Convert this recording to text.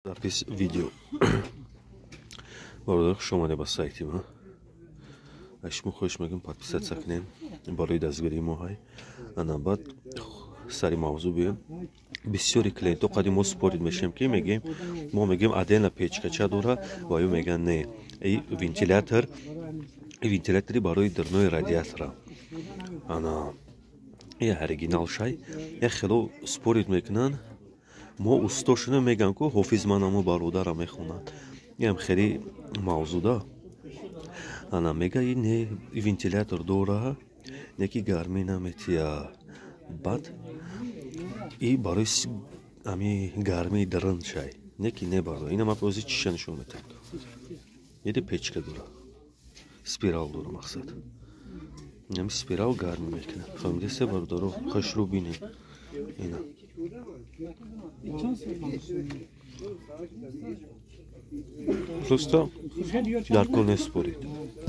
Запись видео. Бародар, хуш омаде ба сайти ма. Аз шумо хоҳиш мекунем, подписаться кунем барои дастгирии мо. Ҳай, ана, баъд сари мавзӯъ биёем. Бисёри клиентҳо қади мо спорить мешавем, ки мегӯем, мо мегӯем, отдельно печкача дора, ва ё мегӯянд, не, и вентилятор, вентилятори барои дурнои радиатора, ана и оригинал шай. Як хело спорить мекунанд. Мо устошона мегӯям, ку ҳофиз манамо бародара мехонад, ям хеле мавзӯъ да. Ана мега, и не, вентилятор дора, не ки гармӣ наметия. Баъд и барои ами гармии дарун шай, не ки не баро. Ина ма ози чиша нишон метиҳам. Иди печка дора, спирал дора, мақсад, ами спирал гармӣ мекунад. Фаҳмидесе, бародаро? Хушрӯ бинед ина. Просто дар кор не спорить.